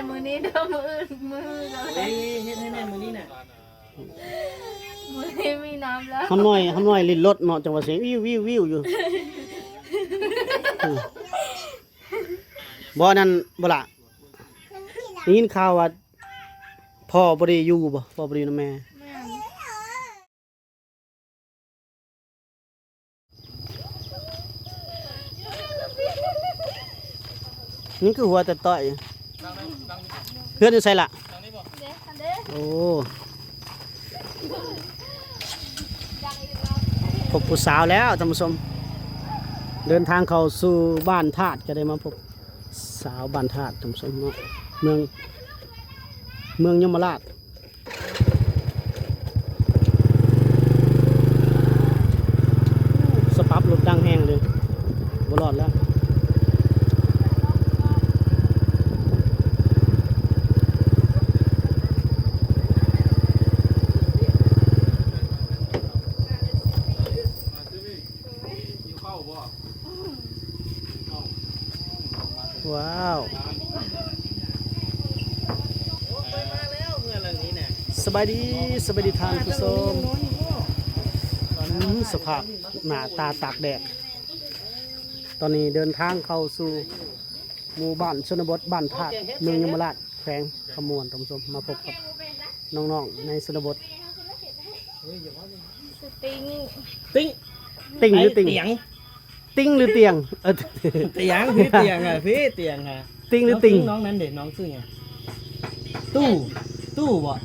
ມື້ນີ້ເດີ ມື້ອື່ນ ມື້ອື່ນກໍເຮັດໃຫ້ແນ່ມື້ນີ້ນະ ມື້ນີ້ມີນ້ຳແລ້ວ. ຄຳນ້ອຍ ຄຳນ້ອຍຫຼິ້ນລົດເນາະ ຈັງວ່າສຽງວິວໆໆຢູ່. ບໍ່ ອັນນັ້ນບໍ່ລະ ໄດ້ຍິນຂ່າວວ່າພໍ່ບໍ່ໄດ້ຢູ່ບໍ່? ພໍ່ບໍ່ໄດ້ຢູ່ນຳແມ່. ແມ່ນ. ນີ້ຄືຫົວແຕ່ຕ້ອຍ. ເຮືອນຢູ່ໃສລະ? ໂອ້ ພົບຜູ້ສາວແລ້ວທ່ານຜູ້ຊົມ. ເດີນທາງເຂົ້າສູ່ບ້ານທາດ ກໍໄດ້ມາພົບສາວບ້ານທາດທ່ານຜູ້ຊົມເນາະ. ເມືອງ ເມືອງຍົມມະລາດ. ສະປັບລົດດັງແຮງເລີຍ ບໍ່ລອດແລ້ວ. ວ້າວ ສະບາຍດີ ສະບາຍດີທ່ານຜູ້ຊົມ. ອືມ ສະພາບໜ້າຕາຕາກແດດ. ຕອນນີ້ເດີນທາງເຂົ້າສູ່ໝູ່ບ້ານຊົນນະບົດ ບ້ານທາດ ເມືອງຍົມມະລາດ ແຂວງຄຳມ່ວນ ທ່ານຜູ້ຊົມ. ມາພົບກັບນ້ອງໆໃນຊົນນະບົດ. ຕິງ ຕິງ ຕິງ ຕິງ ຫຼື ຕິງ? ຕຽງ ຕິງ ຫຼື ຕຽງ? ເອີ ຕຽງ ພີ່ຕຽງອະ ພີ່ຕຽງອະ. ຕິງ ຫຼື ຕິງ? ນ້ອງ ນ້ອງນັ້ນເດ ນ້ອງຊື່ຫຍັງ? ຕູ້ ຕູ້ບໍ່?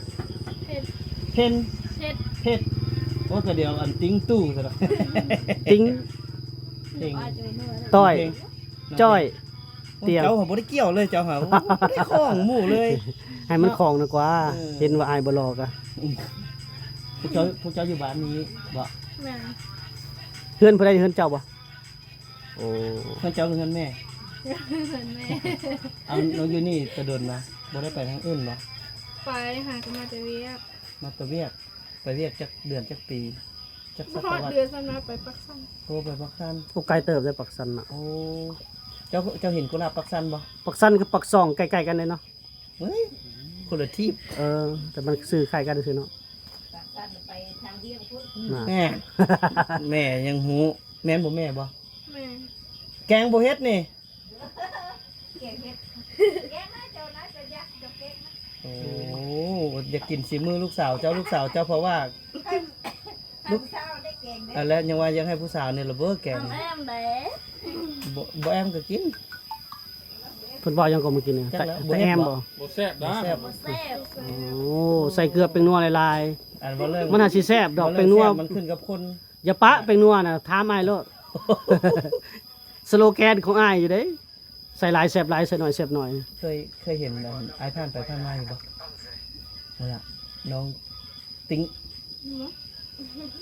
ເພັນ ເພັນ ເພັນ ເພັນ. ໂອ້ ກະດຽວອັນຕິງຕູ້ຊະດອກ. ຕິງ ຕິງ ຕ້ອຍ ຈ້ອຍ ຕຽງ. ເຈົ້າຫາບໍ່ໄດ້ກ່ຽວເລີຍ ເຈົ້າຫາບໍ່ໄດ້ຂ້ອງໝູ່ເລີຍ. ໃຫ້ມັນຂ້ອງນະກວ່າ. ເອີ ເຫັນວ່າອ້າຍບໍ່ຫຼໍ່ກະ. ພວກເຈົ້າ ພວກເຈົ້າຢູ່ບ້ານນີ້ບໍ່? ແມ່ນ. ເຮືອນຜູ້ໃດ? ເຮືອນເຈົ້າບໍ່? ໂອ້ ເຮືອນເຈົ້າ ເຮືອນແມ່? ເຮືອນແມ່. ເອົາ ນ້ອງຢູ່ນີ້ແຕ່ດົນນະ ບໍ່ໄດ້ໄປທາງອື່ນບໍ່? ໄປ ຫາກໍມາແຕ່ວຽກ. ມາແຕ່ວຽກ. ໄປວຽກຈັກເດືອນຈັກປີ? ຈັກສັດຕະວັດ? ບໍ່ຮອດເດືອນຊ້ຳນະ ໄປປາກຊັນ. ໂອ້ ໄປປາກຊັນ. ໂອ້ ໄກເຕີບເດ້ປາກຊັນນະ. ໂອ້ ເຈົ້າ ເຈົ້າເຫັນກຸຫຼາບປາກຊັນບໍ່? ປາກຊັນກັບປາກຊ່ອງໃກ້ໆກັນເດ້ເນາະ. ເອີຍ ຄົນລະທີບ. ເອີ ແຕ່ມັນຊື່ຄ້າຍກັນຊື່ເນາະ. ປາກຊັນໄປທາງວຽງພຸ້ນ. ແມ່ ແມ່ຍັງຮູ້. ແມ່ນບໍ່ແມ່ບໍ່? ແມ່ນ. ແກງບໍ່ເຮັດນີ້? ແກງເຫັດ ແກງນະເຈົ້ານະ ເຈົ້າຢາກເຈົ້າແກງນະ. ໂອ້ ຢາກກິນສີມືລູກສາວເຈົ້າ ລູກສາວເຈົ້າ ເພາະວ່າລູກສາວໄດ້ແກງເດ້. ອັນແລ້ວຍັງວ່າຢາກໃຫ້ຜູ້ສາວນີ້ລະເບີແກງ. ແອມເດ້. ບໍ່ ບໍ່ແອມກໍກິນ. ເພິ່ນເວົ້າຫຍັງກໍມື້ກີ້ນີ້? ຕະແອມບໍ່? ບໍ່ແຊບນະ. ບໍ່ແຊບ. ໂອ້ ໃສ່ເກືອແປ້ງນົວຫຼາຍໆ. ອັນເວົ້າເລື່ອງ ມັນຫາຊິແຊບດອກແປ້ງນົວ. ມັນຂຶ້ນກັບຄົນ. ຢ່າປະແປ້ງນົວນະ ຖາມອ້າຍໂລດ. ສະໂລແກນຂອງອ້າຍຢູ່ເດ້. ໃສ່ຫຼາຍແຊບຫຼາຍ ໃສ່ໜ້ອຍແຊບໜ້ອຍ. ເຄີຍ ເຄີຍເຫັນອັນອ້າຍຜ່ານໄປຜ່ານມາຢູ່ບໍ່? ນັ້ນລະ ນ້ອງຕິງ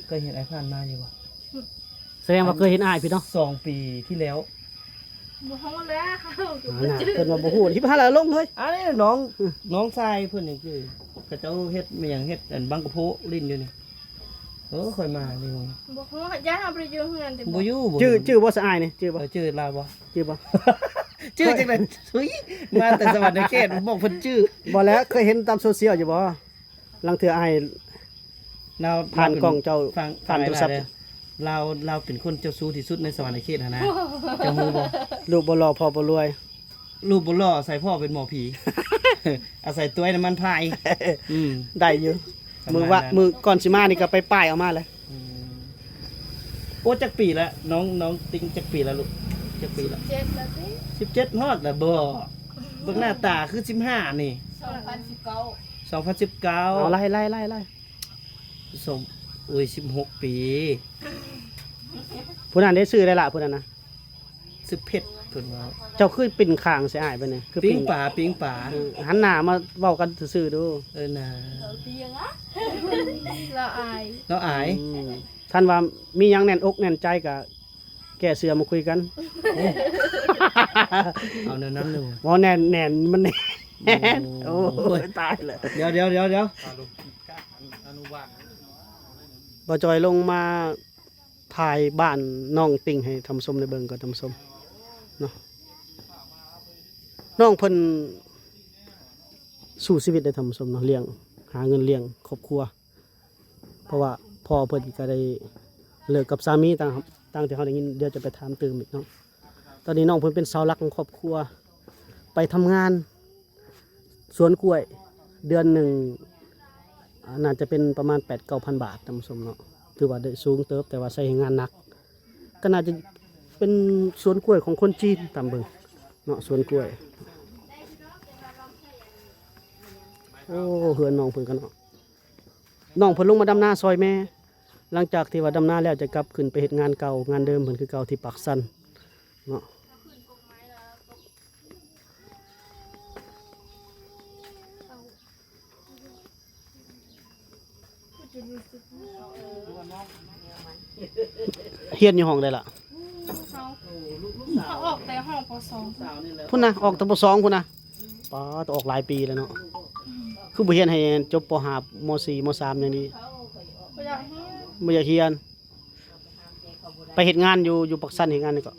ເຄີຍເຫັນອ້າຍຜ່ານມາຢູ່ບໍ່? ສະແດງວ່າເຄີຍເຫັນອ້າຍພີ້ເນາະ. ສອງປີທີ່ແລ້ວ. ບໍ່ຮູ້ແລ້ວ ເພິ່ນວ່າບໍ່ຮູ້. ທີ່ພາລະລົງເຮີ້ຍ. ອັນນີ້ນ້ອງ ນ້ອງຊາຍເພິ່ນນີ້ຄື ເຂົາເຈົ້າເຮັດແມ່ນຫຍັງ ເຮັດອັນບັງກະໂພຫຼິ້ນຢູ່ນີ້. ໂອ້ ຂ້ອຍມານີ້ ບໍ່ຮູ້ ຢ້ານເຮົາບໍ່ໄດ້ຢູ່ເຮືອນຕິ. ບໍ່ຢູ່ ບໍ່ຢູ່. ຈື່ ຈື່ບໍ່ສະອ້າຍນີ້? ຈື່ບໍ່? ເອີ ຈື່ລາວບໍ່? ຈື່ບໍ່? ຈື່ຈັ່ງໃດ? ເຮີ້ຍ ມາແຕ່ສະຫວັນນະເຂດ ບອກເພິ່ນຈື່. ບໍ່ແລ້ວ ເຄີຍເຫັນຕາມໂຊຊຽວຢູ່ບໍ່? ລາງເທື່ອອ້າຍລາວຜ່ານກ້ອງເຈົ້າ ຜ່ານໂທລະສັບ. ລາວ ລາວເປັນຄົນເຈົ້າຊູ້ທີ່ສຸດໃນສະຫວັນນະເຂດຫັ້ນນະ. ເຈົ້າຮູ້ບໍ່? ລູກບໍ່ຫຼໍ່ ພໍ່ບໍ່ລວຍ. ລູກບໍ່ຫຼໍ່ ອາໄສພໍ່ເປັນໝໍຜີ. ອາໄສຕວຍນ້ຳມັນພາຍ. ອືມ ໄດ້ຢູ່. ມື້ວະ ມື້ກ່ອນຊິມານີ້ກໍໄປປ້າຍເອົາມາແລ້ວ. ອືມ ໂອ້ ຈັກປີລະ? ນ້ອງ ນ້ອງຕິງຈັກປີລະລູກ? ຈັກປີລະ? ສິບເຈັດແລ້ວຕິ. ສິບເຈັດຮອດລະບໍ່? ເບິ່ງໜ້າຕາຄືສິບຫ້ານີ້. ສອງພັນສິບເກົ້າ. ສອງພັນສິບເກົ້າ. ເອົາ ໄລ່ ໄລ່ ໄລ່ ໄລ່. ສົມ ໂອ້ຍ ສິບຫົກປີ. ຜູ້ນັ້ນໄດ້ຊື່ໄດ້ລະ ຜູ້ນັ້ນນະ. ຊື່ເພັດເພິ່ນວ່າ. ເຈົ້າຄືປິ່ນຂ້າງໃສ່ອ້າຍປານນີ້? ຄື ປີ້ງປາ ປີ້ງປາ. ເອີ ຫັນໜ້າມາເວົ້າກັນຊື່ໆດູ. ເອີນາ. ລາວອາຍ ລາວອາຍ. ອືມ ທ່ານວ່າມີຫຍັງແໜ້ນອົກແໜ້ນໃຈກະແກ້ເສື້ອມາຄຸຍກັນ. ໂອ້ ເອົາແນວນັ້ນເລີຍ. ເວົ້າແໜ້ນ ແໜ້ນ ມັນແໜ້ນ. ໂອ້ ໂອ້ຍ ຕາຍແລ້ວ. ດຽວ ດຽວ ດຽວ ດຽວ. ບ່າວຈອຍລົງມາ ຖ່າຍບ້ານນ້ອງຕິ່ງໃຫ້ທ່ານຜູ້ຊົມໄດ້ເບິ່ງກ່ອນ ທ່ານຜູ້ຊົມເນາະ. ນ້ອງເພິ່ນ ສູ້ຊີວິດເດ້ທ່ານຜູ້ຊົມເນາະ ລ້ຽງ ຫາເງິນລ້ຽງຄອບຄົວ ເພາະວ່າພໍ່ເພິ່ນກໍໄດ້ເລີກກັບສາມີ ຕາມ ຕາມທີ່ເຮົາໄດ້ຍິນ ດຽວຈະໄປຖາມຕື່ມອີກເນາະ. ຕອນນີ້ນ້ອງເພິ່ນເປັນເສົາຫຼັກຂອງຄອບຄົວ ໄປທຳງານສວນກ້ວຍ ເດືອນໜຶ່ງ ອາ ໜ້າຈະເປັນປະມານແປດເກົ້າພັນບາດທ່ານຜູ້ຊົມເນາະ ຖືວ່າໄດ້ສູງເຕີບ ແຕ່ວ່າໃຊ້ແຮງງານໜັກ ກໍໜ້າຈະເປັນສວນກ້ວຍຂອງຄົນຈີນ ຕາມເບິ່ງເນາະ ສວນກ້ວຍ. ໂອ້ ເຮືອນນ້ອງເພິ່ນກັນເນາະ ນ້ອງເພິ່ນລົງມາດຳນາຊ່ອຍແມ່ ຫຼັງຈາກທີ່ວ່າດຳນາແລ້ວຈະກັບຂຶ້ນໄປເຮັດງານເກົ່າ ງານເດີມເພິ່ນຄືເກົ່າທີ່ປາກຊັນເນາະ. ຮຽນຢູ່ຫ້ອງໃດລະ? ເຮົາ ເຮົາອອກແຕ່ຫ້ອງ ປ.ສອງ ພຸ້ນນະ ອອກແຕ່ ປ.ສອງ ພຸ້ນນະ. ປາດ ອອກຫຼາຍປີແລ້ວເນາະ. ອືມ ຄືບໍ່ຮຽນໃຫ້ຈົບ ປ.ຫ້າ ມ.ສີ່ ມ.ສາມ ຫຍັງນີ້? ບໍ່ຢາກຮຽນ ບໍ່ຢາກຮຽນ. ໄປເຮັດງານຢູ່ ຢູ່ປາກຊັນ ເຮັດງານຫຍັງເກາະ?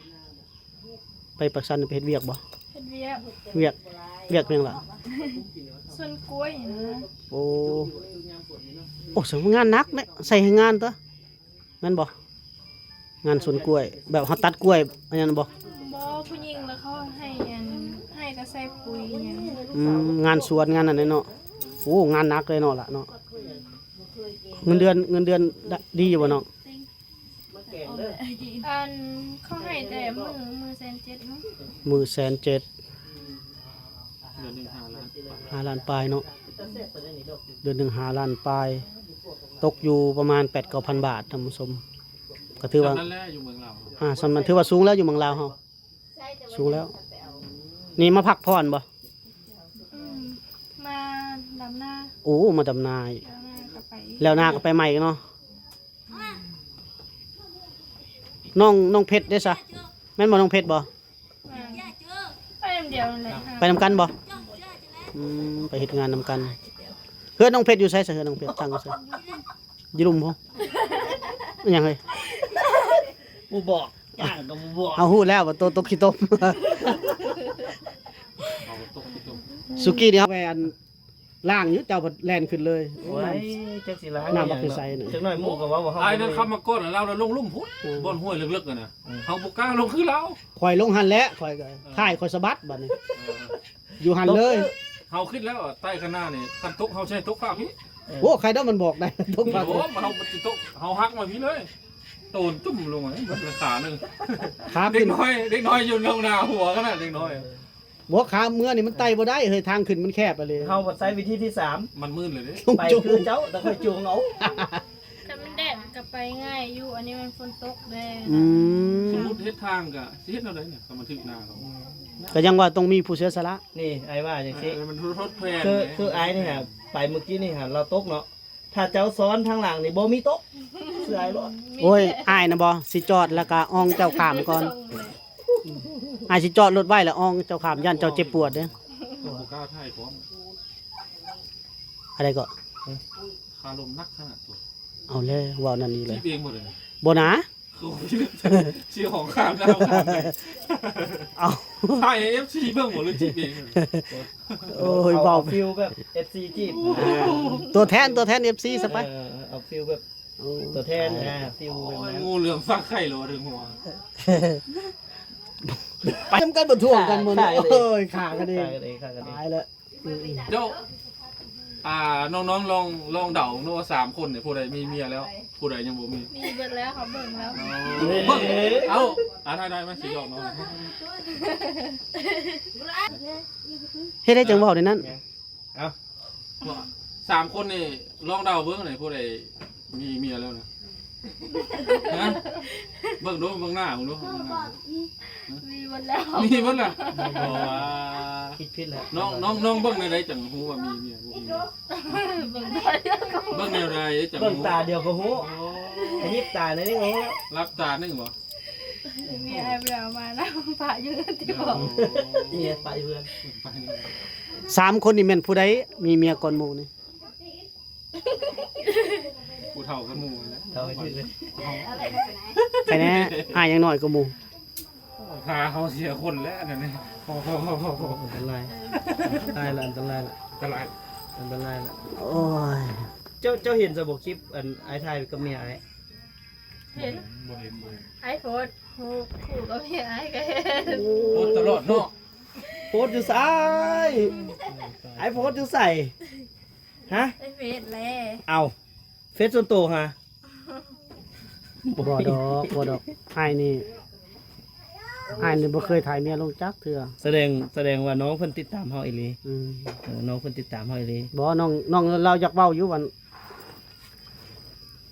ໄປປາກຊັນໄປເຮັດວຽກບໍ່? ເຮັດວຽກ ວຽກ ວຽກຫຍັງລະ? ສວນກ້ວຍນະ. ໂອ້ ໂອ້ ສະ ງານໜັກເນາະ ໃຊ້ແຮງງານຕົວະ ແມ່ນບໍ່? ງານສວນກ້ວຍ ແບບເຮົາຕັດກ້ວຍອັນນັ້ນບໍ່? ບໍ່ ຜູ້ຍິງ ແລ້ວເຂົາໃຫ້ອັນ ໃຫ້ແຕ່ໃສ່ປຸ໋ຍຫຍັງ. ອືມ ງານສວນງານນັ້ນເນາະ. ໂອ້ ງານໜັກເລີຍເນາະລະເນາະ. ເງິນເດືອນ ເງິນເດືອນ ດ- ດີຢູ່ບໍ່ນ້ອງ? ອັນ ເຂົາໃຫ້ແຕ່ມື້ ມື້ແສນເຈັດເນາະ ມື້ແສນເຈັດ ເດືອນໜຶ່ງຫ້າລ້ານປາຍ ຫ້າລ້ານປາຍເນາະ ເດືອນໜຶ່ງຫ້າລ້ານປາຍ ຕົກຢູ່ປະມານແປດເກົ້າພັນບາດທ່ານຜູ້ຊົມ ກໍຖືວ່າ ສ່ຳນັ້ນແຫຼະຢູ່ເມືອງລາວ ອ່າ ສ່ຳນັ້ນຖືວ່າສູງແລ້ວ ຢູ່ເມືອງລາວເຮົາ ສູງແລ້ວ. ນີ້ມາພັກຜ່ອນບໍ່? ອືມ ມາດຳນາ. ໂອ້ ມາດຳນາອີກ ດຳນາກໍໄປ ແລ້ວນາກໍໄປໃໝ່ເນາະ. ນ້ອງ ນ້ອງເພັດເດ້ຊະ ແມ່ນບໍ່ ນ້ອງເພັດບໍ່? ແມ່ນ ໄປນຳດຽວນັ້ນແຫຼະ ໄປນຳກັນບໍ່? ອືມ ໄປເຮັດງານນຳກັນ. ເຮືອນນ້ອງເພັດຢູ່ໃສຊະ? ເຮືອນນ້ອງເພັດຕັ້ງຢູ່ໃສ? ຢູ່ລຸ່ມພຸ້ນ ອີຫຍັງເຮີ້ຍ? ບໍ່ບອກ ຢ້ານກໍບໍ່ບອກ. ເຮົາຮູ້ແລ້ວວ່າໂຕຕົກຂີ້ຕົມ. ສຸກີ້ນີ້ເຮົາແວ່ນ ລ້າງຢູ່ ເຈົ້າພັດແລ່ນຂຶ້ນເລີຍ. ໂອ້ຍ ຈັກຊິລ້າງ ນ້ຳບັກຄືໃສນີ້ ຈັກໜ້ອຍໝູ່ກໍເວົ້າວ່າເຮົາ ອ້າຍນັ້ນຂັບມາກ່ອນ ລາວລະລົງລຸ່ມພຸ້ນ ອືມ ບ່ອນຫ້ວຍເລິກໆຫັ້ນນະ ອືມ ເຮົາບໍ່ກ້າລົງຄືລາວ. ຂ້ອຍລົງຫັ້ນແຫຼະ ຂ້ອຍກໍ ເອີ ທ້າຍຂ້ອຍສະບັດບັດນີ້ ເອີ ຢູ່ຫັ້ນເລີຍ. ເຮົາຄິດແລ້ວໃຕ້ຄະນານີ້ ຄັນຕົກເຮົາຊິໃຫ້ຕົກຟ້າພີ້. ເອີ ໂອ້ ໃຄດອກມັນບອກໄດ້ຕົກຟ້າພີ້ ໂອ້ ເຮົາບໍ່ຊິຕົກ ເຮົາຫັກມາພີ້ເລີຍ ໂຕນຕຸ້ມລົງເບິດຂາໜຶ່ງ ຂາຂຶ້ນ ເດັກນ້ອຍ ເດັກນ້ອຍຢູ່ເທິງໜ້າຫົວຂະໜາດເດັກນ້ອຍ. ບໍ່ ຂາເມືອນີ້ມັນໄຕ່ບໍ່ໄດ້ເຮີ້ຍ ທາງຂຶ້ນມັນແຄບອີ່ຫຼີ. ເຮົາກໍໃຊ້ວິທີທີສາມ ມັນມື່ນເລີຍເດ້ ໄປຄືເຈົ້າ ແຕ່ຂ້ອຍຈູງເອົາ. ຄັນມັນແດດກໍໄປງ່າຍຢູ່ ອັນນີ້ມັນຝົນຕົກແດ່. ອືມ ສົມມຸດເຮັດທາງກໍຊິເຮັດແນວໃດນີ້ ຄັນມັນຖືກໜ້າເຮົາ? ກໍຍັງວ່າຕ້ອງມີຜູ້ເສຍສະຫຼະ. ນີ້ ອ້າຍວ່າຈັ່ງຊີ້ ເອີ ມັນທົດແທນ ຄື ຄືອ້າຍນີ້ຫາ ໄປມື້ກີ້ນີ້ຫາ ລາວຕົກເນາະ ຖ້າເຈົ້າຊ້ອນທາງຫຼັງນີ້ບໍ່ມີຕົກ ເຊື່ອອ້າຍໂລດ. ໂອ້ຍ ອ້າຍນະບໍ່ ຊິຈອດແລ້ວກະອອງເຈົ້າຂ້າມກ່ອນ ອ້າຍຊິຈອດລົດໄວ້ແລ້ວອອງເຈົ້າຂ້າມ ຢ້ານເຈົ້າເຈັບປວດເດ້. ບໍ່ກ້າຖ່າຍພ້ອມ ອັນໃດເກາະ? ຄາລົມໜັກຂະໜາດຕົວະ. ເອົາແລ້ວ ເວົ້ານັ້ນນີ້ແຫຼະ ຈີບເອງບໍ່ເລີຍ? ບໍ່ນາ. ຊິຂອງຂ້າມແລ້ວຂ້າມໄດ້ ເອົາ ຖ່າຍໃຫ້ເອັຟຊີເບິ່ງບໍ່ ຫຼືຈີບເອງ? ໂອ້ຍ ເວົ້າ ເອົາ ເອົາຟີລແບບເອັຟຊີຈີບ ອ່າ ຕົວແທນ ຕົວແທນເອັຟຊີຊະໄປ ເອີ ເອົາຟີລແບບ ໂອ້ ຕົວແທນ ອ່າ ຟີລແບບນັ້ນ. ໂອ້ຍ ງູເຫຼືອມຟັກໄຂ່ເລີຍວ່າເທິງຫົວ ໄປນຳກັນບໍ່ ທວງກັນໝົດ. ໂອ້ຍ ຂ້າກັນເອງ ຂ້າກັນເອງ ຂ້າກັນເອງ ຕາຍແລ້ວ. ອືມ ເຈົ້າ ອ່າ ນ້ອງໆ ລອງ ລອງເດົາເນາະວ່າສາມຄົນນີ້ຜູ້ໃດມີເມຍແລ້ວ ຜູ້ໃດຍັງບໍ່ມີ? ມີເບິດແລ້ວ ເຂົາເບິ່ງແລ້ວ. ອໍ ເບິ່ງ ເອົ້າ ອ່າ ໄດ້ໆ ມາຊິບອກເນາະ ເຮັດໃດຈັ່ງເວົ້າແນວນັ້ນ. ເອົ້າ ສາມຄົນນີ້ລອງເດົາເບິ່ງ ຜູ້ໃດມີເມຍແລ້ວນະ? ຮະ? ເບິ່ງດູ ເບິ່ງໜ້າເບິ່ງດູ ມີເບິດແລ້ວ ມີເບິດແລ້ວ. ບໍ່ວ່າ ຄິດຜິດແລ້ວ ນ້ອງ ນ້ອງ ນ້ອງເບິ່ງແນວໃດຈັ່ງຮູ້ວ່າມີເມຍບໍ່ມີ? ເບິ່ງຕາດຽວກໍຮູ້ ເບິ່ງແນວໃດຈັ່ງຮູ້? ເບິ່ງຕາດຽວກໍຮູ້ ໂອ້ ຂະຍິບຕາໜ້ອຍໜຶ່ງກໍຮູ້ແລ້ວ. ຫຼັບຕາໜຶ່ງບໍ່? ມີອ້າຍໄປເອົາມານຳ ປະຢູ່ເຮືອນຕິບໍ? ໂອ້ ເມຍປະຢູ່ເຮືອນ. ສາມຄົນນີ້ແມ່ນຜູ້ໃດມີເມຍກ່ອນໝູ່ນີ້? ຜູ້ເຖົ້າກັນໝູ່ຫັ້ນແຫຼະ ເຖົ້າໃຫ້ຖືກເລີຍ. ໃຜແນ່ ອ້າຍຍັງນ້ອຍກວ່າໝູ່. ພາເຮົາເສຍຄົນແລ້ວອັນນັ້ນນີ້. ໂອ້ໂຫ ອັນຕະລາຍ ຕາຍລະ ອັນຕະລາຍລະ. ອັນຕະລາຍ ອັນຕະລາຍລະ. ໂອ້ຍ ເຈົ້າ ເຈົ້າເຫັນຊະບໍ່ ຄລິບອັນອ້າຍຖ່າຍກັບເມຍອ້າຍ? ເຫັນ ບໍ່ເຫັນ ບໍ່ເຫັນ. ອ້າຍໂພສຮູບຄູ່ກັບເມຍອ້າຍກໍເຫັນ. ໂອ້ ໂພສຕະຫຼອດເນາະ. ໂພສຢູ່ໃສ? ອ້າຍໂພສຢູ່ໃສ? ຮະ? ໃນເຟສແຫຼະ. ເອົ້າ ເຟສສ່ວນໂຕຫາ? ບໍ່ດອກ ບໍ່ດອກ. ອ້າຍນີ້ ອ້າຍນີ້ບໍ່ເຄີຍຖ່າຍເມຍລົງຈັກເທື່ອ. ສະແດງ ສະແດງວ່ານ້ອງເພິ່ນຕິດຕາມເຮົາອີ່ຫຼີ. ອືມ ເອີ ນ້ອງເພິ່ນຕິດຕາມເຮົາອີ່ຫຼີ. ບໍ່ ນ້ອງ ນ້ອງລາວຢາກເວົ້າຢູ່ ອັນ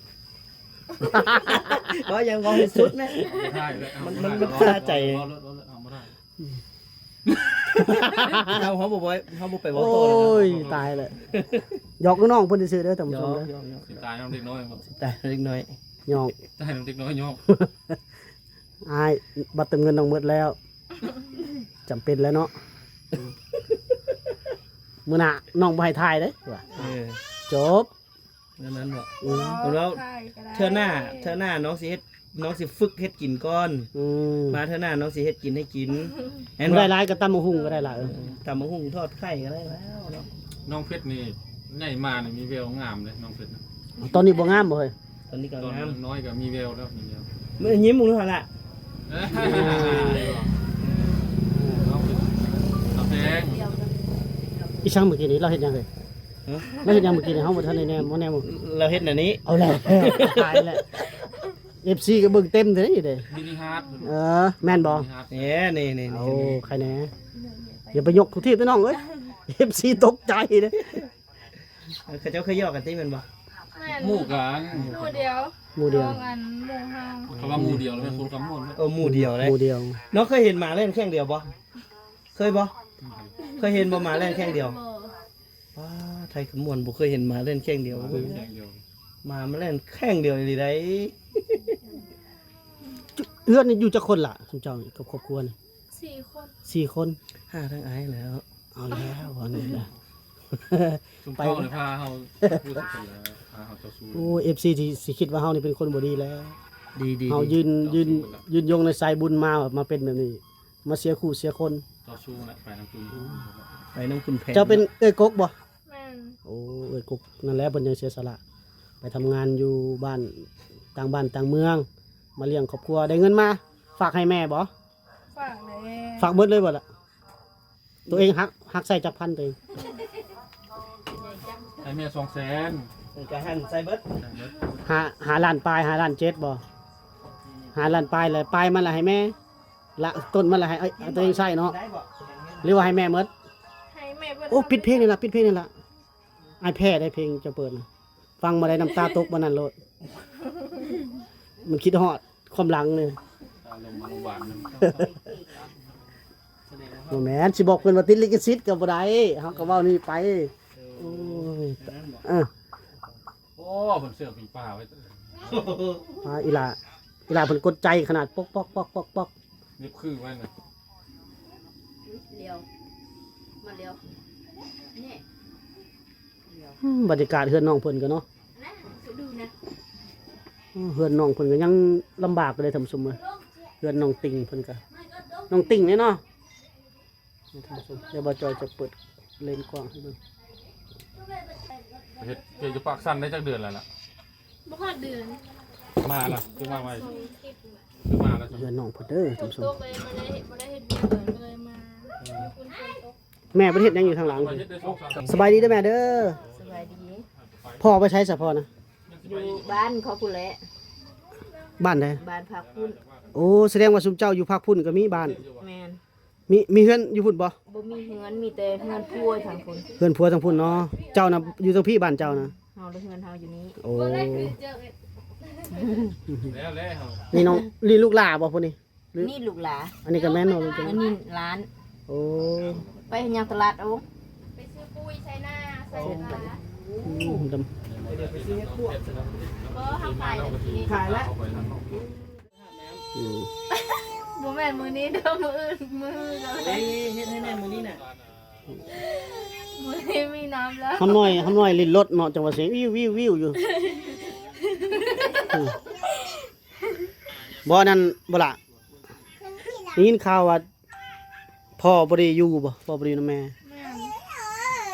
ເວົ້າຫຍັງ ເວົ້າໃຫ້ສຸດແມະ. ບໍ່ໄດ້ແລ້ວ ມັນ ມັນ ມັນຄາໃຈ. ເວົ້າໂລດ ເວົ້າໂລດ ເອົາບໍ່ໄດ້. ເຮົາ ເຮົາບໍ່ໄປ ເຮົາບໍ່ໄປເວົ້າຕໍ່ແລ້ວນະ. ໂອ້ຍ ຕາຍແລ້ວ. ຢອກນ້ອງເພິ່ນຊື່ໆເດີທ່ານຜູ້ຊົມເດີ. ຢອກ ຢອກ ຢອກ. ຊິຕາຍນຳເດັກນ້ອຍບໍ່? ຊິຕາຍນຳເດັກນ້ອຍ. ຢອກ ຕາຍນຳເດັກນ້ອຍ ຢອກ. ອ້າຍ ບັດເຕີມເງິນນ້ອງໝົດແລ້ວ ຈຳເປັນແລ້ວເນາະ. ມື້ໜ້ານ້ອງບໍ່ໃຫ້ຖ່າຍເດ້ ວ່າ. ເອີ ຈົບ. ແນວນັ້ນເນາະ. ອືມ ເພິ່ນເວົ້າ ເທື່ອໜ້າ ເທື່ອໜ້ານ້ອງຊິເຮັດ ນ້ອງຊິຝຶກເຮັດກິນກ່ອນ. ອືມ ມາເທື່ອໜ້ານ້ອງຊິເຮັດກິນໃຫ້ກິນ. ແມ່ນບໍ່? ບໍ່ໄດ້ຫຼາຍກໍຕຳບັກຫຸ່ງກໍໄດ້ລະ. ເອີ ເອີ ຕຳບັກຫຸ່ງ ທອດໄຂ່ກໍໄດ້ແລ້ວເນາະ. ນ້ອງເພັດນີ້ໃຫຍ່ມານີ້ມີແວວງາມເດ້ ນ້ອງເພັດນະ. ຕອນນີ້ບໍ່ງາມບໍ່ເຮີ້ຍ? ຕອນນີ້ກໍງາມ ຕອນນ້ອຍກໍມີແວວແລ້ວ ມີແວວ. ມື້ຍິ້ມເບິ່ງດູຫັ້ນລະ. ເອີ ນ້ອງເພັດ ສາວແພງ. ອີສັງມື້ກີ້ນີ້ລາວເຮັດຫຍັງເຮີ້ຍ? ຮະ? ລາວເຮັດຫຍັງມື້ກີ້ນີ້? ເຮົາບໍ່ທັນໄດ້ແນມ ບໍ່ແນມ. ລາວເຮັດແນວນີ້. ເອົາແລ້ວ ຕາຍແລ້ວ. ເອັຟຊີກໍເບິ່ງເຕັມເດ້ເດ້. ມິນິຮາດ. ເອີ ແມ່ນບໍ່? ມິນິຮາດ. ເອີ ນີ້ໆໆ. ໂອ້ ໃຄແນ່. ຢ່າໄປຍົກທຸກທີບເດີນ້ອງເອີຍ ເອັຟຊີຕົກໃຈເດ້. ເອີ ເຂົາເຈົ້າເຄີຍຢອກກັນຕິແມ່ນບໍ່? ແມ່ນ ໝູ່ກັນ ໝູ່ດຽວ ໝູ່ດຽວ ນ້ອງອັນໝູ່ເຮົາ. ເຂົາວ່າໝູ່ດຽວແລ້ວແມ່ນຄົນຄຳມ່ວນເນາະ. ເອີ ໝູ່ດຽວເດ້ ໝູ່ດຽວ. ນ້ອງເຄີຍເຫັນໝາແລ່ນແຂ່ງດຽວບໍ່? ເຄີຍບໍ່? ເຄີຍເຫັນບໍ່ ໝາແລ່ນແຂ່ງດຽວ? ບໍ່. ວ້າ ໄທຄຳມ່ວນ ບໍ່ເຄີຍເຫັນໝາແລ່ນແຂ່ງດຽວ. ໝາແລ່ນແຂ່ງດຽວ ໝາມາແລ່ນແຂ່ງດຽວອີ່ຫຼີໃດ. ເຮືອນນີ້ຢູ່ຈັກຄົນລະ ຊຸມເຈົ້າກັບຄອບຄົວນີ້? ສີ່ຄົນ ສີ່ຄົນ. ຫາທາງອ້າຍແລ້ວ. ເອົາແລ້ວ ເອົາແລ້ວ. ຊຸມເຈົ້ານີ້ພາເຮົາ ພາເຮົາເຈົ້າຊູ້. ໂອ້ ເອັຟຊີ ທີ່ຊິຄິດວ່າເຮົານີ້ເປັນຄົນບໍ່ດີແລ້ວ. ດີໆ ເຮົາຢືນ ຢືນ ຢືນຍົງໃນສາຍບຸນມາ ມາເປັນແບບນີ້. ມາເສຍຄູ່ເສຍຄົນ. ເຈົ້າຊູ້ແຫຼະ ໄປນຳຄຸນ ໄປນຳຄຸນແພງ. ເຈົ້າເປັນເອື້ອຍກົກບໍ່? ແມ່ນ. ໂອ້ ເອື້ອຍກົກ ນັ້ນແຫຼະ ເພິ່ນຍັງເສຍສະຫຼະ ໄປທຳງານຢູ່ບ້ານ ຕ່າງບ້ານຕ່າງເມືອງ ມາລ້ຽງຄອບຄົວ. ໄດ້ເງິນມາຝາກໃຫ້ແມ່ບໍ່? ຝາກແລ້ວ. ຝາກເບິດເລີຍບໍ່ລະ? ໂຕເອງຫັກ ຫັກໃສ່ຈັກພັນໂຕເອງ? ໃຫ້ແມ່ສອງແສນ. ເອີ ກະຫັນໃສ່ເບິດ ໃສ່ເບິດ. ຫ້າ ຫ້າລ້ານປາຍ ຫ້າລ້ານເຈັດບໍ່? ຫ້າລ້ານປາຍ ແລ້ວປາຍມັນລະໃຫ້ແມ່ ລະຕົ້ນມັນລະໃຫ້ ເອີ ໂຕເອງໃຊ້ເນາະ ຫຼືວ່າໃຫ້ແມ່ໝົດ? ໃຫ້ແມ່ເບິດ. ໂອ້ ປິດເພງນີ້ລະ ປິດເພງນີ້ລະ. ອ້າຍແພ້ໄດ້ເພງເຈົ້າເປີດນະ ຟັງມາໄດ້ນ້ຳຕາຕົກມື້ນັ້ນໂລດ. ມັນຄິດຮອດຄວາມຫຼັງນີ້. ອາລົມມັນຫວານ. ບໍ່ແມ່ນ ຊິບອກເພິ່ນວ່າຕິດລິຂະສິດກໍບໍ່ໄດ້ ເຮົາກໍເວົ້ານີ້ໄປ. ໂອ້ຍ ເອີ ໂອ້ ເພິ່ນເຊື່ອຜີປ່າໄວ້. ອ່າ ອີ່ຫຼ້າ ອີ່ຫຼ້າເພິ່ນກົດໃຈຂະໜາດ ປົກໆໆໆ. ນີ້ຄືໄວ້ນະ ດຽວ ມາດຽວ ນີ້ ອືມ ບັນຍາກາດເຮືອນນ້ອງເພິ່ນກໍເນາະ ນະ ດູນະ. ເຮືອນນ້ອງເພິ່ນກໍຍັງລຳບາກເດ້ທ່ານຜູ້ຊົມເອີຍ. ເຮືອນນ້ອງຕິ່ງເພິ່ນກໍ ນ້ອງຕິ່ງນີ້ເນາະ. ທ່ານຜູ້ຊົມ ດຽວບ່າວຈອຍຈະເປີດເລນກວ້າງໃຫ້ເບິ່ງ. ເຮັດ ເຮັດຢູ່ປາກຊັນໄດ້ຈັກເດືອນແລ້ວລະ? ບໍ່ຮອດເດືອນ. ມາລະ ຄືມາໄວ ຄືມາລະ. ເຮືອນນ້ອງເພິ່ນເດີທ່ານຜູ້ຊົມ. ຝົນຕົກເລີຍ ບໍ່ໄດ້ ບໍ່ໄດ້ເຮັດວຽກເລີຍ ກໍເລີຍມາ. ແມ່ເພິ່ນເຮັດຫຍັງຢູ່ທາງຫຼັງ? ສະບາຍດີເດີແມ່ເດີ. ສະບາຍດີ. ພໍ່ໄປໃສສະພໍ່ນະ? ຢູ່ບ້ານເຂົາພຸ້ນແຫຼະ. ບ້ານໃດ? ບ້ານພາກພຸ້ນ. ໂອ້ ສະແດງວ່າຊຸມເຈົ້າຢູ່ພາກພຸ້ນກໍມີບ້ານ. ແມ່ນ. ມີ ມີເຮືອນຢູ່ພຸ້ນບໍ່? ບໍ່ມີເຮືອນ ມີແຕ່ເຮືອນຜົວທາງພຸ້ນ. ເຮືອນຜົວທາງພຸ້ນເນາະ. ເຈົ້ານະຢູ່ທາງພີ້ ບ້ານເຈົ້ານະ? ເຮົາ ເຮືອນເຮົາຢູ່ນີ້. ໂອ້ ແລ້ວ ແລ້ວ ນີ້ນ້ອງ ນີ້ລູກຫຼ້າບໍ່ຜູ້ນີ້? ນີ້ລູກຫຼ້າ. ອັນນີ້ກໍແມ່ນເນາະ ອັນນີ້ຫຼານ. ໂອ້ ໄປຫຍັງຕະຫຼາດ ໂອ້ ໄປຊື້ປຸ້ຍໃສ່ນາ ໃສ່ປາ. ອືມ ໄປຊື້ເຫັດປວກ. ບໍ່ ເຮົາຂາຍແລ້ວ ຂາຍແລ້ວ. ອືມ ບໍ່ແມ່ນມື້ນີ້ເດີ ມື້ອື່ນ ມື້ອື່ນ. ເຮັດໃຫ້ແມ່ມື້ນີ້ນະ. ມື້ນີ້ມີນ້ຳແລ້ວ. ຄຳນ້ອຍ ຄຳນ້ອຍຫຼິ້ນລົດເນາະ ຈັງຫວະສຽງວິວໆຢູ່. ອືມ ບໍ່ ອັນນັ້ນບໍ່ລະ ໄດ້ຍິນຂ່າວວ່າພໍ່ບໍ່ໄດ້ຢູ່ບໍ່? ພໍ່ບໍ່ໄດ້ຢູ່ນຳແມ່. ແມ່ນ.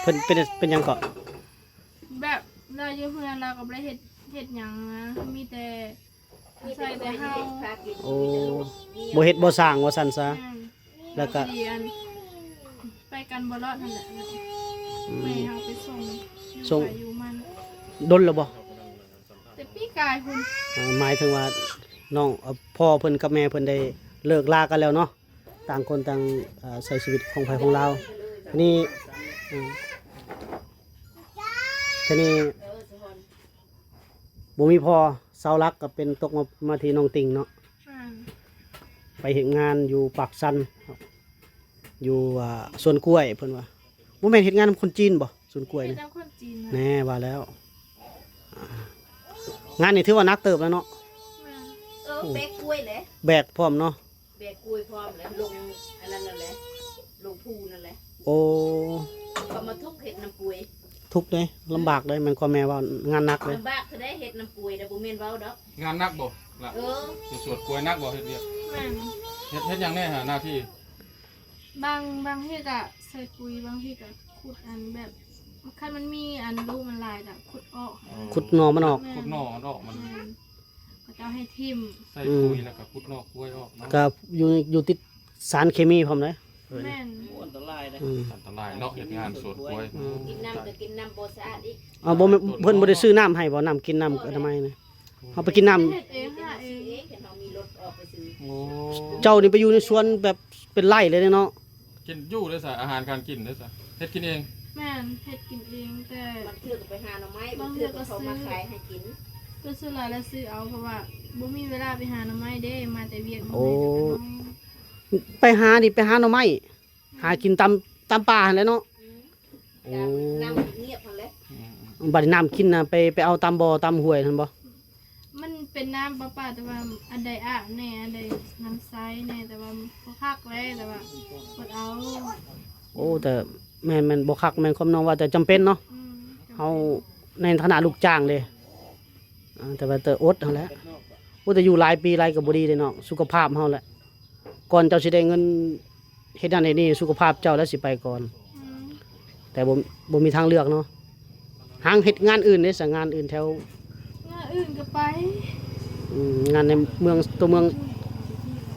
ເພິ່ ປັນ ເປັນ ເປັນຫຍັງເກາະ? ແບບລາວຢູ່ເຮືອນລາວກໍບໍ່ໄດ້ເຮັດ ເຮັດຫຍັງນະ ມີແຕ່ ໃສ່ແຕ່ເຮົາ ໂອ້ ບໍ່ເຮັດບໍ່ສ້າງວ່າຊັ້ນຊະ. ແມ່ນ ແລ້ວກໍ ພໍດີອັນ ໄປກັນບໍ່ລອດຫັ້ນແຫຼະ ອືມ ແມ່ເຮົາໄປສົ່ງ ຢູ່ ສົ່ງ ໃຜຢູ່ມັນ. ດົນແລ້ວບໍ່? ແຕ່ປີກາຍພຸ້ນ. ເອີ ໝາຍເຖິງວ່ານ້ອງ ເອີ ພໍ່ເພິ່ນກັບແມ່ເພິ່ນໄດ້ເລີກລາກັນແລ້ວເນາະ ຕ່າງຄົນຕ່າງ ເອີ ໃຊ້ຊີວິດຂອງໃຜຂອງລາວ. ທີນີ້ ເອີ ທີນີ້ ບໍ່ມີພໍ່ ເສົາຫຼັກກໍເປັນຕົກມາ ມາທີ່ນ້ອງຕິ່ງເນາະ. ແມ່ນ ໄປເຮັດງານຢູ່ປາກຊັນ ຢູ່ ອ່າ ສວນກ້ວຍເພິ່ນວ່າ. ບໍ່ແມ່ນເຮັດງານນຳຄົນຈີນບໍ່ ສວນກ້ວຍ ເຮັດ ນີ້ ນຳຄົນຈີນນະ. ແນ່ວ່າແລ້ວ ອ່າ ງານນີ້ຖືວ່າໜັກເຕີບແລ້ວເນາະ. ແມ່ນ ເອີ ໂອ້ ແບກກ້ວຍເດ້ ແບກພ້ອມເນາະ. ແບກກ້ວຍພ້ອມແຫຼະ ລົງອັນນັ້ນນັ້ນແຫຼະ ລົງພູນັ້ນແຫຼະ. ໂອ້ ເຂົາມາທຸກເຮັດນຳກ້ວຍ ທຸກເດ້ ລຳບາກເດ້ ແມ່ນຄວາມແມ່ເວົ້າ ງານໜັກເດ້ ລຳບາກເທື່ອໃດເຮັດນຳກ້ວຍນະ ບໍ່ແມ່ນເວົ້າດອກ. ງານໜັກບໍ່ລະ? ເອີ ສວນກ້ວຍໜັກບໍ່ ເຮັດວຽກ? ແມ່ນ ເຮັດ ເຮັດຫຍັງແດ່ຫາໜ້າທີ່? ບາງ ບາງທີກະໃສ່ປຸ໋ຍ ບາງທີກະຂຸດອັນແບບ ຄັນມັນມີອັນລູກມັນຫຼາຍກະຂຸດອອກ. ເອີ ຂຸດໜໍ່ມັນອອກ. ແມ່ນ ຂຸດໜໍ່ມັນອອກ ມັນ ແມ່ນ ເຂົາເຈົ້າໃຫ້ຖິ້ມ ໃສ່ປຸ໋ຍ ອືມ ແລ້ວກໍຂຸດໜໍ່ກ້ວຍອອກເນາະ. ກໍຢູ່ ຢູ່ຕິດສານເຄມີພ້ອມເດ້. ແມ່ນ ໂອ້ ອັນຕະລາຍເດ້. ອືມ ອັນຕະລາຍເນາະ ເຮັດງານສວນກ້ວຍ. ອືມ ກິນນ້ຳກໍກິນນ້ຳບໍ່ສະອາດອີກ. ເອົາ ບໍ່ແມ່ນ ເພິ່ນບໍ່ໄດ້ຊື້ນ້ຳໃຫ້ບໍ່? ນ້ຳກິນ ນ້ຳອະນາໄມນະ ເຮົາໄປກິນນ້ຳ ເຮັດເອງ ຫາເອງ ເຮົາມີລົດອອກໄປຊື້. ໂອ້ ເຈົ້ານີ້ໄປຢູ່ໃນສວນແບບເປັນໄຮ່ເລີຍເນາະ. ກິນຢູ່ເດ້ຊະ ອາຫານການກິນເດ້ຊະ ເຮັດກິນເອງ? ແມ່ນ ເຮັດກິນເອງ ແຕ່ບາງເທື່ອກໍໄປຫາໜໍ່ໄມ້ ບາງເທື່ອກໍເຂົ້າມາຂາຍໃຫ້ກິນ. ກໍສ່ວນຫຼາຍລະຊື້ເອົາ ເພາະວ່າບໍ່ມີເວລາໄປຫາໜໍ່ໄມ້ເດ້ ມາແຕ່ວຽກ. ໂອ້ ໄປຫານີ້ໄປຫາໜໍ່ໄມ້ ຫາກິນຕາມ ຕາມປ່າຫັ້ນແຫຼະເນາະ. ອືມ ໂອ້ ຕາມນ້ຳງຽບຫັ້ນແຫຼະ. ອືມໆ ບັດນີ້ນ້ຳກິນນະ ໄປ ໄປເອົາຕາມບໍ່ ຕາມຫ້ວຍຫັ້ນບໍ່? ມັນເປັນນ້ຳປະປາ ແຕ່ວ່າອັນໃດອາບແດ່ ອັນໃດນ້ຳໃສແດ່ ແຕ່ວ່າບໍ່ຄັກແຫຼະ ແຕ່ວ່າອົດເອົາ. ໂອ້ ແຕ່ແມ່ນ ແມ່ນບໍ່ຄັກ ແມ່ນຄວາມນ້ອງວ່າ ແຕ່ຈຳເປັນເນາະ. ອືມ ເຮົາໃນຖານະລູກຈ້າງເດ້ ອ່າ ແຕ່ວ່າ ແຕ່ອົດຫັ້ນແຫຼະ. ໂອ້ ແຕ່ຢູ່ຫຼາຍປີຫຼາຍກໍບໍ່ດີເດ້ເນາະ ສຸຂະພາບເຮົາແຫຼະ. ກ່ອນເຈົ້າຊິໄດ້ເງິນເຮັດນັ້ນເຮັດນີ້ ສຸຂະພາບເຈົ້າແຫຼະຊິໄປກ່ອນ. ອືມ ແຕ່ບໍ່ ບໍ່ມີທາງເລືອກເນາະ. ຫາເຮັດງານອື່ນເດ້ຊະ ງານອື່ນແຖວ ງານອື່ນກໍໄປ. ອືມ ງານໃນເມືອງ ຕົວເມືອງ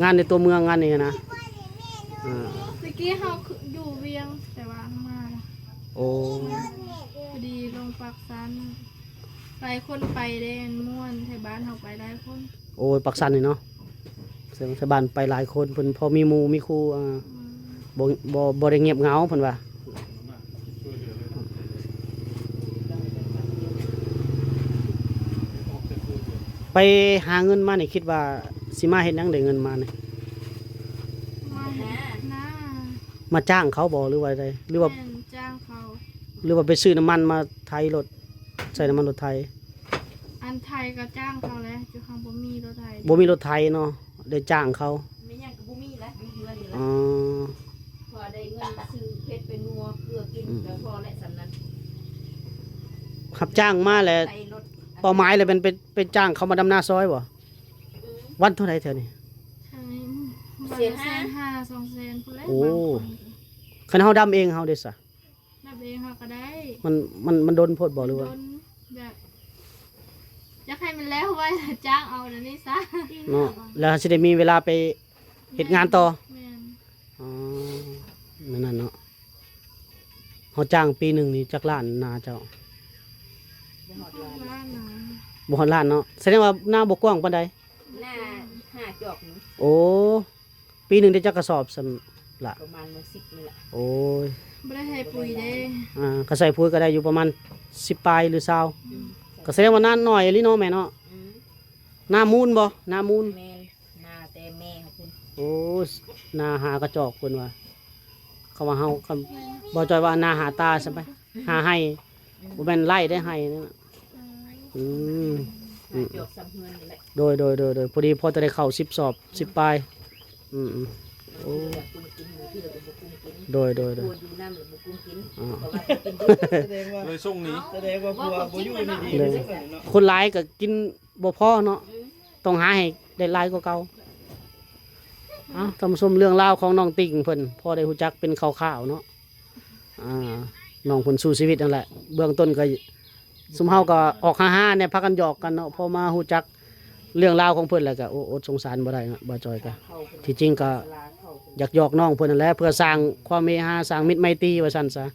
ງານໃນຕົວເມືອງ ງານນີ້ນະ. ອືມ ແຕ່ກີ້ເຮົາຢູ່ວຽງ ແຕ່ວ່າມາລະ. ໂອ້ ພໍດີລົງປາກຊັນ ຫຼາຍຄົນໄປເດ້ ມ່ວນ ແຖວບ້ານເຮົາໄປຫຼາຍຄົນ. ໂອ້ຍ ປາກຊັນນີ້ເນາະ ແຖວ ແຖວບ້ານໄປຫຼາຍຄົນ ເພິ່ນພໍມີໝູ່ມີຄູ່ ອ່າ ອືມ ບໍ່ ບໍ່ ບໍ່ໄດ້ງຽບເຫງົາເພິ່ນວ່າ. ໄປຫາເງິນມານີ້ ຄິດວ່າຊິມາເຮັດຫຍັງໄດ້ເງິນມານີ້? ມາເຮັດນາ. ມາຈ້າງເຂົາບໍ່ ຫຼືວ່າໃດ? ຫຼືວ່າ ແມ່ນ ຈ້າງເຂົາ. ຫຼືວ່າໄປຊື້ນ້ຳມັນມາໄຖລົດ ໃສ່ນ້ຳມັນລົດໄຖ. ອັນໄຖກໍຈ້າງເຂົາແຫຼະ ຄືເຮົາບໍ່ມີລົດໄຖ. ບໍ່ມີລົດໄຖເນາະ ໄດ້ຈ້າງເຂົາ. ມີຫຍັງກໍບໍ່ມີແຫຼະ ມີເຮືອນນີ້ແຫຼະ. ອໍ ພໍໄດ້ເງິນຊື້ເຜັດເປັນງົວເກືອກິນ ອືມ ກໍພໍແຫຼະສ່ຳນັ້ນ. ຮັບຈ້າງມາແລ້ວ ໃສ່ລົດ ເປົ້າໝາຍແລ້ວແມ່ນໄປ ໄປຈ້າງເຂົາມາດຳນາຊອຍບໍ່? ອືມ ວັນເທົ່າໃດແຖວນີ້? ທາງນີ້ ແສນຫ້າ ແສນຫ້າ ສອງແສນພຸ້ນແຫຼະ. ໂອ້ ບາງຄົນ ຄັນເຮົາດຳເອງເຮົາເດ້ຊະ? ນັບເອງເຮົາກໍໄດ້. ມັນ ມັນ ມັນດົນໂພດບໍ່ ຫຼືວ່າ? ມັນດົນ ແບບ ຢາກໃຫ້ມັນແລ້ວໄວ ຈ້າງເອົາແນວນີ້ຊະເນາະ ແລ້ວຊິໄດ້ມີເວລາໄປເຮັດງານຕໍ່. ແມ່ນ ອໍ ແນວນັ້ນເນາະ. ເຮົາຈ້າງປີໜຶ່ງນີ້ຈັກລ້ານນາເຈົ້າ? ບໍ່ຮອດລ້ານນະ. ບໍ່ຮອດລ້ານເນາະ. ສະແດງວ່ານາບໍ່ກວ້າງປານໃດ? ນາຫ້າຈອກນີ້. ໂອ້ ປີໜຶ່ງໄດ້ຈັກກະສອບຊັ້ນລະ? ປະມານສິບນີ້ແຫຼະ. ໂອ້ຍ ບໍ່ໄດ້ໃສ່ປຸ໋ຍເດ້. ອ່າ ກໍໃສ່ປຸ໋ຍກໍໄດ້ຢູ່ປະມານສິບປາຍ ຫຼື ຊາວ. ອືມ ກໍສະແດງວ່ານາໜ້ອຍອີ່ຫຼີເນາະແມ່ເນາະ. ອືມ ນາມູນບໍ່? ນາມູນ. ແມ່ນ ນາແຕ່ແມ່ເຮົາພຸ້ນ. ໂອ້ ນາຫ້າກະຈອກເພິ່ນວ່າ. ເຂົາວ່າເຮົາ ຄຳ ບໍ່ຈ່ອຍວ່ານາຫ້າຕາຊັ້ນໄປ ຫ້າໄຮ່. ອືມ ບໍ່ແມ່ນໄຮ່ເດ້ ໄຮ່ນັ້ນນະ. ອືມ ອືມ ອືມ ຈອກສ່ຳເຮືອນນີ້ແຫຼະ. ໂດຍ ໂດຍ ໂດຍ ໂດຍ ພໍດີພໍຈະໄດ້ເຂົ້າສິບສອບ ສິບປາຍ. ອືມ ອືມ ໂອ້ ບາງເທື່ອກໍກຸ້ມກິນ ບາງເທື່ອກໍບໍ່ກຸ້ມກິນ. ໂດຍ ໂດຍ ໂດຍ ຜົວຢູ່ນຳແລ້ວບໍ່ກຸ້ມກິນ. ອໍ ເພາະວ່າກິນດຸ ສະແດງວ່າ ສະແດງວ່າຜົວບໍ່ຢູ່ດີໆເນາະ. ຄົນຫຼາຍກໍກິນບໍ່ພໍເນາະ. ອືມ ຕ້ອງຫາໃຫ້ໄດ້ຫຼາຍກວ່າເກົ່າ. ເອົ້າ ທ່ານຜູ້ຊົມ ເລື່ອງລາວຂອງນ້ອງຕິ່ງເພິ່ນ ພໍໄດ້ຮູ້ຈັກເປັນຄ່າວໆເນາະ. ອ່າ ນ້ອງເພິ່ນສູ້ຊີວິດນັ້ນແຫຼະ. ເບື້ອງຕົ້ນກໍ ຊຸມເຮົາກໍອອກຮ່າໆແດ່ ພາກັນຫຍອກກັນເນາະ. ພໍມາຮູ້ຈັກເລື່ອງລາວຂອງເພິ່ນແລ້ວກໍ ໂອ້ ອົດສົງສານບໍ່ໄດ້ເນາະ ບ່າວຈອຍກໍ ທີ່ຈິງກໍຢາກຫຍອກນ້ອງເພິ່ນນັ້ນແຫຼະ ເພື່ອສ້າງຄວາມເຮຮາ ສ້າງມິດໄມຕີວ່າຊັ້ນຊະ.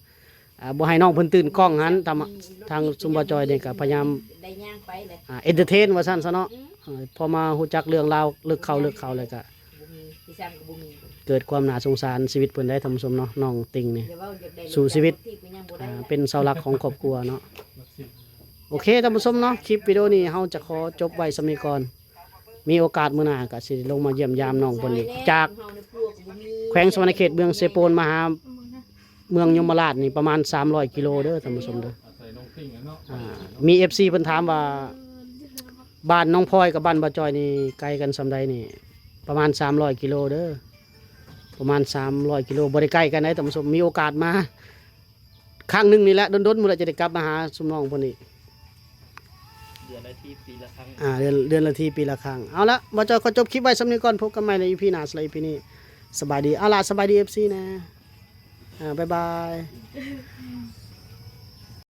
ອ່າ ບໍ່ໃຫ້ນ້ອງເພິ່ນຕື່ນກ້ອງຫັ້ນ ທາງ ທາງຊຸມບ່າວຈອຍນີ້ກໍພະຍາຍາມ ໄດ້ຍ່າງໄປເລີຍ ອ່າ ເອັນເຕີເທນວ່າຊັ້ນຊະເນາະ. ອືມ ເອີ ພໍມາຮູ້ຈັກເລື່ອງລາວເລິກເຂົ້າເລິກເຂົ້າແລ້ວກໍ ບໍ່ມີ ພີ່ຊ້າງກໍບໍ່ມີ ເກີດຄວາມໜ້າສົງສານຊີວິດເພິ່ນໄດ້ທ່ານຜູ້ຊົມເນາະ. ນ້ອງຕິ່ງນີ້ ຢາເວົ້າຢາກໄດ້ ສູ້ຊີວິດ ອ່າ ເປັນເສົາຫຼັກຂອງຄອບຄົວເນາະ. ໂອເຄທ່ານຜູ້ຊົມເນາະ ຄລິບວິດີໂອນີ້ເຮົາຈະຂໍຈົບໄວ້ສ່ຳນີ້ກ່ອນ. ມີໂອກາດມື້ໜ້າກໍຊິລົງມາຢ້ຽມຢາມນ້ອງເພິ່ນອີກ ຈາກແຂວງສະຫວັນນະເຂດ ເມືອງເຊໂປນ ມາຫາເມືອງຍົມມະລາດນີ້ປະມານສາມຮ້ອຍກິໂລເດີທ່ານຜູ້ຊົມເດີ. ອ່າ ມີເອັຟຊີເພິ່ນຖາມວ່າ ບ້ານນ້ອງພອຍກັບບ້ານບ່າວຈອຍນີ້ໄກກັນສ່ຳໃດນີ້? ປະມານສາມຮ້ອຍກິໂລເດີ ປະມານສາມຮ້ອຍກິໂລ ບໍ່ໄດ້ໃກ້ກັນໃດທ່ານຜູ້ຊົມ. ມີໂອກາດມາ ຄັ້ງໜຶ່ງນີ້ແຫຼະ ດົນໆມື້ລະຈະໄດ້ກັບມາຫາຊຸມນ້ອງເພິ່ນອີກ ເດືອນລະທີປີລະຄັ້ງ. ອ່າ ເດືອນ ເດືອນລະທີປີລະຄັ້ງ. ເອົາລະ ບ່າວຈອຍຂໍຈົບຄລິບໄວ້ສ່ຳນີ້ກ່ອນ ພົບກັນໃໝ່ໃນອີພີໜ້າ. ສຳລັບອີພີນີ້ ສະບາຍດີ. ເອົາລະ ສະບາຍດີເອັຟຊີແດ່. ອ່າ ບາຍບາຍ.